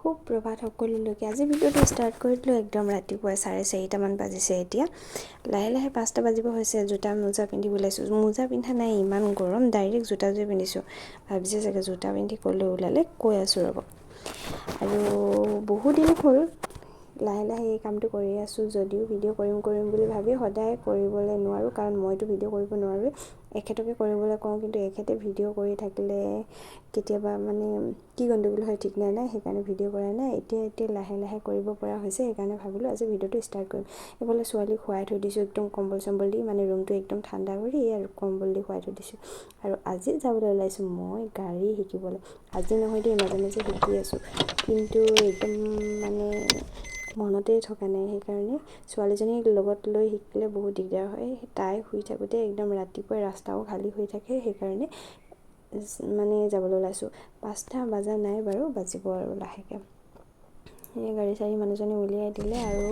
সুপ্ৰভাত সকলোলৈকে। আজি ভিডিঅ'টো ষ্টাৰ্ট কৰি দিলোঁ একদম ৰাতিপুৱাই 4:30মান বাজিছে। এতিয়া লাহে লাহে 5টা বাজিব হৈছে। জোতা মোজা পিন্ধি ওলাইছোঁ। মোজা পিন্ধা নাই, ইমান গৰম, ডাইৰেক্ট জোতাযোৰ পিন্ধিছোঁ। ভাবিছে চাগে জোতা পিন্ধি ক'লৈ ওলালে, কৈ আছোঁ ৰ'ব। আৰু বহুদিন হ'ল লাহে লাহে এই কামটো কৰি আছোঁ যদিও ভিডিঅ' কৰিম কৰিম বুলি ভাবি সদায় কৰিবলৈ নোৱাৰোঁ, কাৰণ মইতো ভিডিঅ' কৰিব নোৱাৰোঁৱেই। এখেতকে কৰিবলৈ কওঁ, কিন্তু এখেতে ভিডিঅ' কৰি থাকিলে কেতিয়াবা মানে কি গণ্ডগোল হয় ঠিক নাই নাই, সেইকাৰণে ভিডিঅ' কৰা নাই। এতিয়া এতিয়া লাহে লাহে কৰিব পৰা হৈছে, সেইকাৰণে ভাবিলোঁ আজি ভিডিঅ'টো ষ্টাৰ্ট কৰিম। এইফালে ছোৱালীক শুৱাই থৈ দিছোঁ একদম কম্বল চম্বল দি, মানে ৰুমটো একদম ঠাণ্ডা কৰি আৰু কম্বল দি শুৱাই থৈ দিছোঁ। আৰু আজি যাবলৈ ওলাইছোঁ মই গাড়ী শিকিবলৈ। আজি নহয় দেই, মাজে মাজে শিকি আছোঁ, কিন্তু একদম মানে মনতেই থকা নাই। সেইকাৰণে ছোৱালীজনীক লগত লৈ শিকিলে বহুত দিগদাৰ হয়। তাই শুই থাকোঁতে একদম ৰাতিপুৱাই ৰাস্তাও খালী হৈ থাকে, সেইকাৰণে মানে যাবলৈ ওলাইছোঁ। 5টা বজা নাই বাৰু, বাজিব আৰু লাহেকৈ। এই গাড়ী চাড়ী মানুহজনে উলিয়াই দিলে আৰু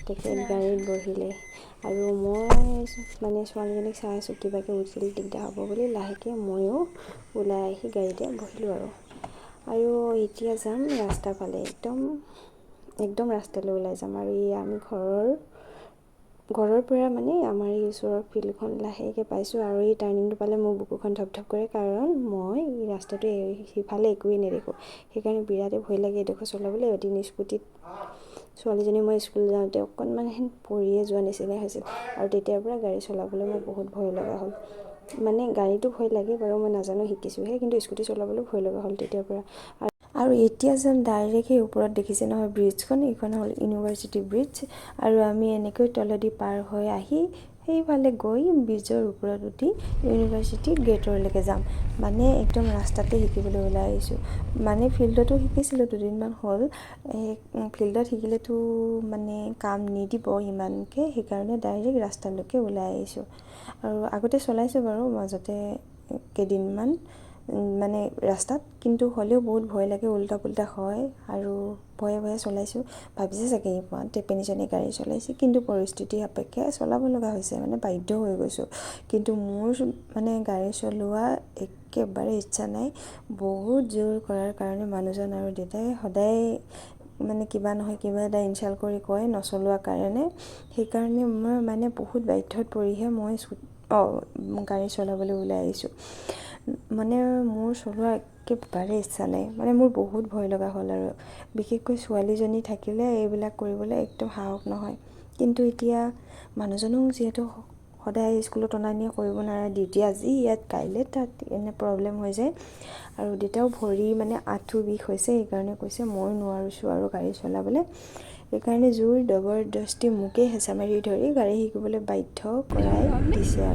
তেখেত গাড়ীত বহিলে আৰু মই মানে ছোৱালীজনীক চাই আছোঁ, কিবাকৈ উঠিলে দিগদাৰ হ'ব বুলি লাহেকৈ ময়ো ওলাই আহি গাড়ীতে বহিলোঁ। আৰু এতিয়া যাম ৰাস্তা ফালে, একদম একদম ৰাস্তালৈ ওলাই যাম। আৰু এই আমি ঘৰৰ পৰা মানে আমাৰ এই ওচৰৰ ফিল্ডখন লাহেকৈ পাইছোঁ। আৰু এই টাৰ্ণিংটো পালে মোৰ বুকুখন ধপ ধপ কৰে, কাৰণ মই এই ৰাস্তাটো সিফালে একোৱেই নেদেখোঁ, সেইকাৰণে বিৰাটেই ভয় লাগে এইডোখৰ চলাবলৈ। এদিন স্কুটিত ছোৱালীজনী মই স্কুল যাওঁতে অকণমান পৰিয়ে যোৱা নিচিনাই হৈছিল আৰু তেতিয়াৰ পৰা গাড়ী চলাবলৈ মোৰ বহুত ভয় লগা হ'ল। মানে গাড়ীটো ভয় লাগে বাৰু, মই নাজানো, শিকিছোঁহে, কিন্তু স্কুটি চলাবলৈ ভয় লগা হ'ল তেতিয়াৰ পৰা। আৰু এতিয়া যাম ডাইৰেক্ট সেই ওপৰত দেখিছে নহয় ব্ৰিজখন, এইখন হ'ল ইউনিভাৰ্চিটি ব্ৰিজ। আৰু আমি এনেকৈ তলেদি পাৰ হৈ আহি সেইফালে গৈ ব্ৰিজৰ ওপৰত উঠি ইউনিভাৰ্চিটি গেটৰলৈকে যাম। মানে একদম ৰাস্তাতে শিকিবলৈ ওলাই আহিছোঁ। মানে ফিল্ডতো শিকিছিলোঁ দুদিনমান হ'ল। এই ফিল্ডত শিকিলেতো মানে কাম নিদিব ইমানকৈ, সেইকাৰণে ডাইৰেক্ট ৰাস্তালৈকে ওলাই আহিছোঁ। আৰু আগতে চলাইছোঁ বাৰু মাজতে কেইদিনমান মানে ৰাস্তাত, কিন্তু হ'লেও বহুত ভয় লাগে, উল্টা পুল্টা হয় আৰু ভয়ে ভয়ে চলাইছোঁ। ভাবিছে চাগে ইমান টেপেনীজনী গাড়ী চলাইছে, কিন্তু পৰিস্থিতি সাপেক্ষে চলাব লগা হৈছে, মানে বাধ্য হৈ গৈছোঁ। কিন্তু মোৰ মানে গাড়ী চলোৱা একেবাৰে ইচ্ছা নাই। বহুত জোৰ কৰাৰ কাৰণে মানুহজন আৰু দেউতাই সদায় মানে কিবা নহয় কিবা এটা ইনচাল্ট কৰি কয় নচলোৱাৰ কাৰণে। সেইকাৰণে মই মানে বহুত বাধ্যত পৰিহে মই গাড়ী চলাবলৈ ওলাই আহিছোঁ। মানে মোৰ চলোৱা একেবাৰে ইচ্ছা নাই, মানে মোৰ বহুত ভয় লগা হ'ল। আৰু বিশেষকৈ ছোৱালীজনী থাকিলে এইবিলাক কৰিবলৈ একদম সাহস নহয়। কিন্তু এতিয়া মানুহজনো যিহেতু সদায় স্কুলত অনা নিয়া কৰিব নোৱাৰে, ডিউটি আজি ইয়াত কাইলৈ তাত, এনে প্ৰব্লেম হৈ যায়। আৰু দেউতাও ভৰি মানে আঁঠু বিষ হৈছে, সেইকাৰণে কৈছে মই নোৱাৰিছোঁ আৰু গাড়ী চলাবলৈ। সেইকাৰণে জোৰ জবৰদস্তি মোকেই হেঁচা মাৰি ধৰি গাড়ী শিকিবলৈ বাধ্য কৰাই দিছে।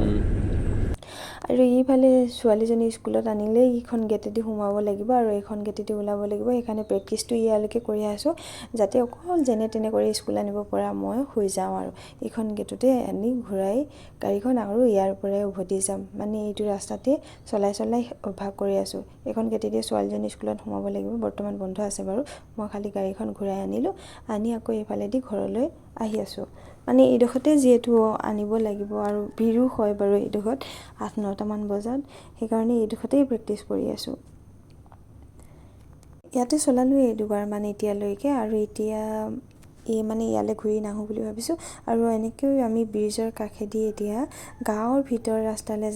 আৰু এইফালে ছোৱালীজনী স্কুলত আনিলে এইখন গেটেদি সোমাব লাগিব আৰু এইখন গেটেদি ওলাব লাগিব। সেইকাৰণে প্ৰেক্টিচটো ইয়ালৈকে কৰি আছোঁ, যাতে অকল যেনে তেনে কৰি স্কুল আনিব পৰা মই হৈ যাওঁ আৰু এইখন গেটতে আনি ঘূৰাই গাড়ীখন আৰু ইয়াৰ পৰাই উভতি যাম। মানে এইটো ৰাস্তাতে চলাই চলাই অভ্যাস কৰি আছোঁ। এইখন গেটেদি ছোৱালীজনী স্কুলত সোমাব লাগিব। বৰ্তমান বন্ধ আছে বাৰু। মই খালি গাড়ীখন ঘূৰাই আনিলোঁ, আনি আকৌ এইফালেদি ঘৰলৈ আহি আছোঁ। মানে এইডোখৰতে যিহেতু আনিব লাগিব আৰু ভিৰো হয় বাৰু এইডোখৰত 8-9টামান বজাত, সেইকাৰণে এইডোখৰতেই প্ৰেক্টিচ কৰি আছোঁ। ইয়াতে চলালোঁ দুবাৰমান এতিয়ালৈকে আৰু এতিয়া এই মানে ইয়ালৈ ঘূৰি নাহোঁ বুলি ভাবিছোঁ। আৰু এনেকৈও আমি ব্ৰিজৰ কাষেদি এতিয়া গাঁৱৰ ভিতৰ ৰাস্তালৈ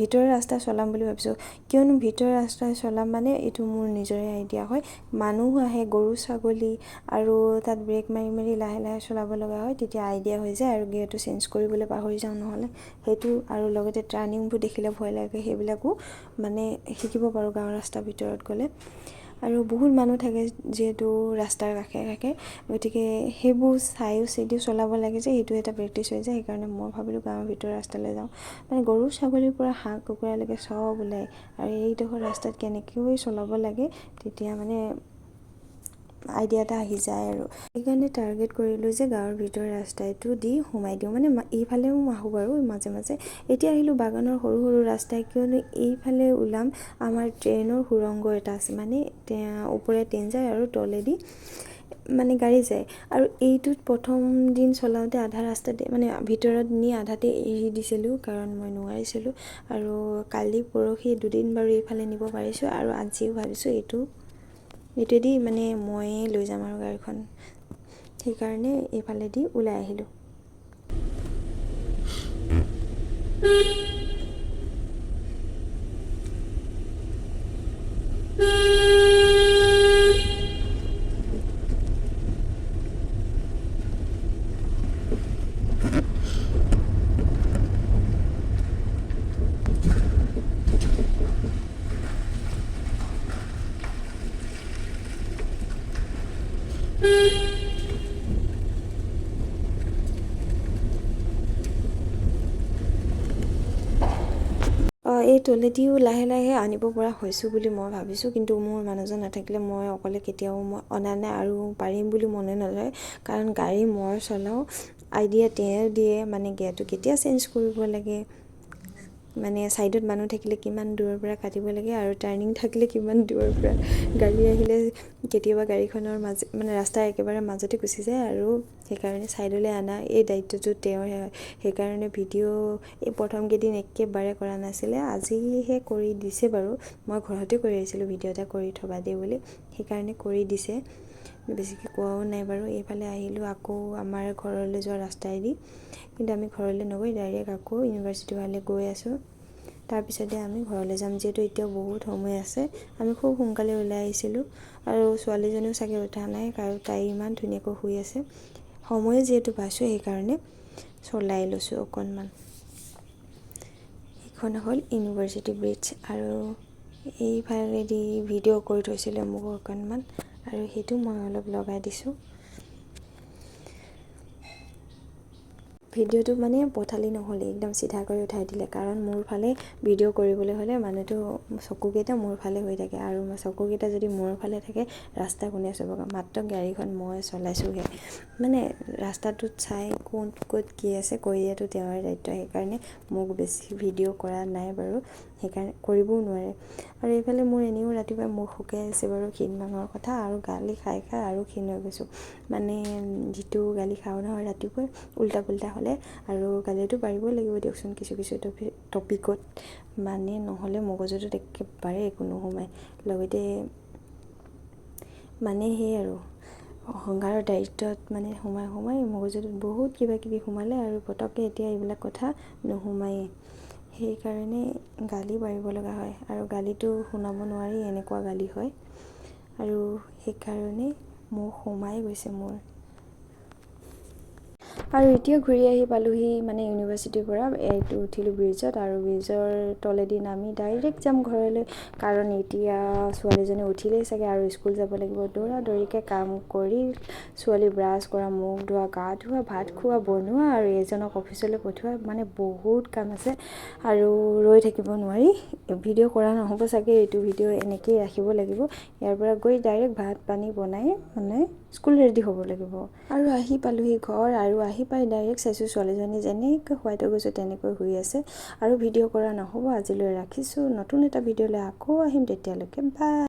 ভিতৰৰ ৰাস্তা চলাম বুলি ভাবিছোঁ। কিয়নো ভিতৰৰ ৰাস্তাই চলাম মানে এইটো মোৰ নিজৰে আইডিয়া হয়। মানুহ আহে, গৰু ছাগলী, আৰু তাত ব্ৰেক মাৰি মাৰি লাহে লাহে চলাব লগা হয়, তেতিয়া আইডিয়া হৈ যায়। আৰু গিয়েৰটো চেঞ্জ কৰিবলৈ পাহৰি যাওঁ নহ'লে সেইটো, আৰু লগতে টাৰ্ণিংবোৰ দেখিলে ভয় লাগে, সেইবিলাকো মানে শিকিব পাৰোঁ গাঁৱৰ ৰাস্তাৰ ভিতৰত গ'লে। আৰু বহুত মানুহ থাকে যিহেতু ৰাস্তাৰ কাষে কাষে, গতিকে সেইবোৰ চাইও চিতিও চলাব লাগে যে সেইটো এটা প্ৰেক্টিচ হৈ যায়। সেইকাৰণে মই ভাবিলোঁ গাঁৱৰ ভিতৰৰ ৰাস্তালৈ যাওঁ। মানে গৰু ছাগলীৰ পৰা হাঁহ কুকুৰালৈকে চব ওলায় আৰু এইডোখৰ ৰাস্তাত কেনেকৈ চলাব লাগে তেতিয়া মানে আইডিয়া এটা আহি যায়। আৰু সেইকাৰণে টাৰ্গেট কৰিলোঁ যে গাঁৱৰ ভিতৰৰ ৰাস্তাটো দি সোমাই দিওঁ। মানে এইফালেও আহোঁ বাৰু মাজে মাজে। এতিয়া আহিলোঁ বাগানৰ সৰু সৰু ৰাস্তাই, কিয়নো এইফালে ওলাম। আমাৰ ট্ৰেইনৰ সুৰংগ এটা আছে, মানে ওপৰে ট্ৰেইন যায় আৰু তলেদি মানে গাড়ী যায়। আৰু এইটোত প্ৰথম দিন চলাওঁতে আধা ৰাস্তাতে মানে ভিতৰত নি আধাতে এৰি দিছিলোঁ, কাৰণ মই নোৱাৰিছিলোঁ। আৰু কালি পৰহি দুদিন বাৰু এইফালে নিব পাৰিছোঁ আৰু আজিও ভাবিছোঁ এইটো এইটোৱেদি মানে ময়ে লৈ যাম আৰু গাড়ীখন, সেইকাৰণে এইফালেদি ওলাই আহিলোঁ। এই তলেদিও লাহে লাহে আনিব পৰা হৈছোঁ বুলি মই ভাবিছোঁ, কিন্তু মোৰ মানুহজন নাথাকিলে মই অকলে কেতিয়াও মই অনা নাই আৰু পাৰিম বুলি মনে নলয়, কাৰণ গাড়ী মই চলাওঁ, আইডিয়া তেওঁ দিয়ে, মানে গিয়াৰটো কেতিয়া চেঞ্জ কৰিব লাগে, মানে ছাইডত মানুহ থাকিলে কিমান দূৰৰ পৰা কাটিব লাগে আৰু টাৰ্ণিং থাকিলে কিমান দূৰৰ পৰা গাড়ী আহিলে কেতিয়াবা গাড়ীখনৰ মাজে মানে ৰাস্তাৰ একেবাৰে মাজতে গুচি যায় আৰু সেইকাৰণে ছাইডলৈ অনা এই দায়িত্বটো তেওঁৰহে হয়। সেইকাৰণে ভিডিঅ' এই প্ৰথম কেইদিন একেবাৰে কৰা নাছিলে, আজিহে কৰি দিছে বাৰু। মই ঘৰতে কৰি আহিছিলোঁ ভিডিঅ' এটা কৰি থ'বা দেই বুলি, সেইকাৰণে কৰি দিছে, বেছিকৈ কোৱাও নাই বাৰু। এইফালে আহিলোঁ আকৌ আমাৰ ঘৰলৈ যোৱা ৰাস্তাইদি, কিন্তু আমি ঘৰলৈ নগৈ ডাইৰেক্ট আকৌ ইউনিভাৰ্চিটিৰ ফালে গৈ আছোঁ। তাৰপিছতে আমি ঘৰলৈ যাম, যিহেতু এতিয়াও বহুত সময় আছে। আমি খুব সোনকালে ওলাই আহিছিলোঁ আৰু ছোৱালীজনীও চাগে উঠা নাই, কাৰণ তাই ইমান ধুনীয়াকৈ শুই আছে। সময় যিহেতু পাইছোঁ সেইকাৰণে চলাই লৈছোঁ অকণমান। এইখন হ'ল ইউনিভাৰ্চিটি ব্ৰিজ আৰু এইফালেদি ভিডিঅ' কৰি থৈছিলে মোক অকণমান, আৰু সেইটো মই অলপ লগাই দিছোঁ। ভিডিঅ'টো মানে পথালি নহ'লে একদম চিধা কৰি উঠাই দিলে, কাৰণ মোৰ ফালে ভিডিঅ' কৰিবলৈ হ'লে মানুহটো চকুকেইটা মোৰ ফালে হৈ থাকে, আৰু চকুকেইটা যদি মোৰ ফালে থাকে ৰাস্তা কোনে চাব, মাত্ৰ গাড়ীখন মই চলাইছোঁহে, মানে ৰাস্তাটোত চাই কোন ক'ত কি আছে কৰি দিয়াটো তেওঁৰে দায়িত্ব। সেইকাৰণে মোক বেছি ভিডিঅ' কৰা নাই বাৰু, সেইকাৰণে কৰিবও নোৱাৰে। আৰু এইফালে মোৰ এনেও ৰাতিপুৱা মুখ শুকাই আছে বাৰু, ক্ষীণ মানুহৰ কথা, আৰু গালি খাই খাই আৰু ক্ষীণ হৈ গৈছোঁ, মানে যিটো গালি খাওঁ নহয় ৰাতিপুৱাই উল্টা পুল্টা হ'লে, আৰু গালিটো পাৰিবই লাগিব দিয়কচোন কিছু কিছু টপিকত, মানে নহ'লে মগজুটোত একেবাৰে একো নোসোমায়। লগতে মানে সেই আৰু সংসাৰৰ দায়িত্বত মানে সোমাই সোমাই মগজুটোত বহুত কিবা কিবি সোমালে আৰু পটককৈ এতিয়া এইবিলাক কথা নোসোমায়েই, সেইকাৰণে গালি পাৰিব লগা হয়, আৰু গালিটো শুনাব নোৱাৰি, এনেকুৱা গালি হয়, আৰু সেইকাৰণে মুখ সোমাই গৈছে মোৰ। আৰু এতিয়া ঘূৰি আহি পালোহি মানে ইউনিভাৰ্চিটিৰ পৰা, এইটো উঠিলোঁ ব্ৰিজত আৰু ব্ৰিজৰ তলেদি নামি ডাইৰেক্ট যাম ঘৰলৈ, কাৰণ এতিয়া ছোৱালীজনী উঠিলেই চাগে আৰু স্কুল যাব লাগিব। দৌৰা দৌৰিকৈ কাম কৰি ছোৱালী ব্ৰাছ কৰা, মুখ ধোৱা, গা ধোৱা, ভাত খোৱা, বনোৱা আৰু এজনক অফিচলৈ পঠোৱা, মানে বহুত কাম আছে আৰু ৰৈ থাকিব নোৱাৰি। ভিডিঅ' কৰা নহ'ব চাগে, এইটো ভিডিঅ' এনেকৈয়ে ৰাখিব লাগিব। ইয়াৰ পৰা গৈ ডাইৰেক্ট ভাত পানী বনাই মানে স্কুল ৰেডি হ'ব লাগিব। আৰু আহি পালোহি ঘৰ, আৰু আহি পাই ডাইৰেক্ট চাইছোঁ ছোৱালীজনী যেনেকৈ শুৱাই থৈ গৈছোঁ তেনেকৈ শুই আছে। আৰু ভিডিঅ' কৰা নহ'ব, আজিলৈ ৰাখিছোঁ। নতুন এটা ভিডিঅ'লৈ আকৌ আহিম, তেতিয়ালৈকে বাই।